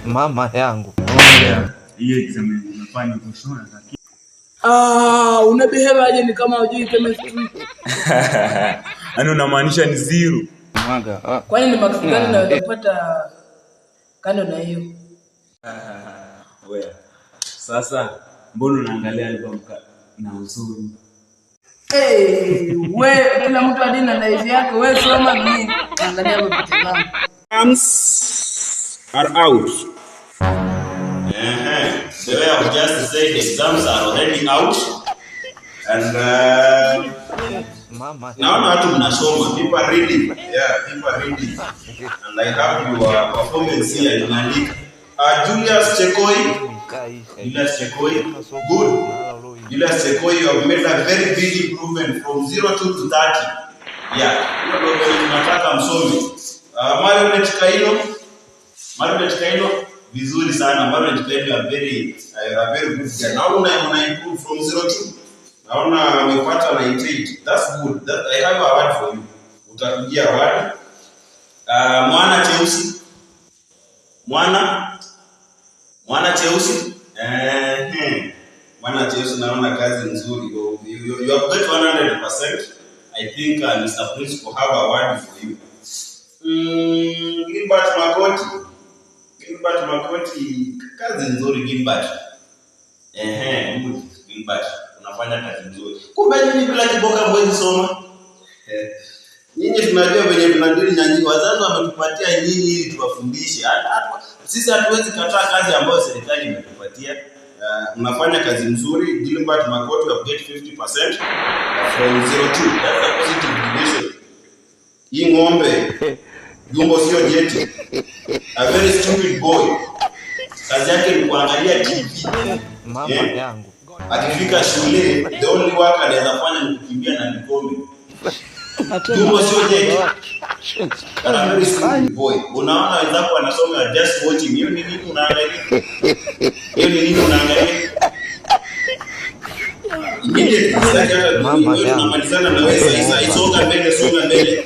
Mama yangu. Hiyo exam umefanya uko sure lakini Ah, una behave aje ni kama hujui chemistry? Yaani unamaanisha ni zero. Mwaga. Ah. Kwani ni marks gani naweza kupata kando na hiyo? Wewe. Sasa mbona unaangalia album na huzuni? Hey, we kila mtu adini na life yake, we soma, mimi angalia hapo picha zangu. Exams are out. The way I've just said, exams are already out. And Mama naona watu mnasoma, people are reading. Yeah, people are reading. And I have your performance here inaandika. Julius Chekoi, Julius Chekoi, good. Julius Chekoi, you have made a very big improvement from 02 to 30. Yeah, hiyo ndio vile tunataka msome. Marionet Kaino, Marionet Kaino, vizuri sana. Marionet Kaino, you are very good guy. Naona una improve from 02. Naona amepata 98. That's good. That, I have a word for you. Utakujia award. Mwana Cheusi. Mwana Cheusi. Mwana Cheusi, naona kazi nzuri. You have got 100%. I think Mr. Principal have a word for you. Gilbert Makoti. Gilbert Makoti, kazi nzuri, Gilbert. Ehe, good Gilbert. Unafanya kazi nzuri. Kumbe nyinyi bila kiboko hamwezi soma. Eh. Nyinyi tunajua venye tunadili na nyinyi. Wazazi wametupatia nyinyi ili tuwafundishe. Sisi hatuwezi kataa kazi ambayo serikali imetupatia. Unafanya kazi nzuri. Gilbert Makoti, you have get 50% from 02. That's a positive deviation. Hii ng'ombe Jumbo sio jeti. A very stupid boy. Kazi yake ni kuangalia TV. Mama Eh? yangu. Akifika shule, the only work anaweza fanya ni kukimbia na vikombe. Jumbo sio jeti. A very stupid boy. Unaona wenzako wanasoma, you are just watching. Hiyo ni nini unaangalia? Hiyo ni nini unaangalia? Immediately, sitaki hata Mama wewe yangu. Tunamalizana na wewe sasa. Songa mbele, songa mbele.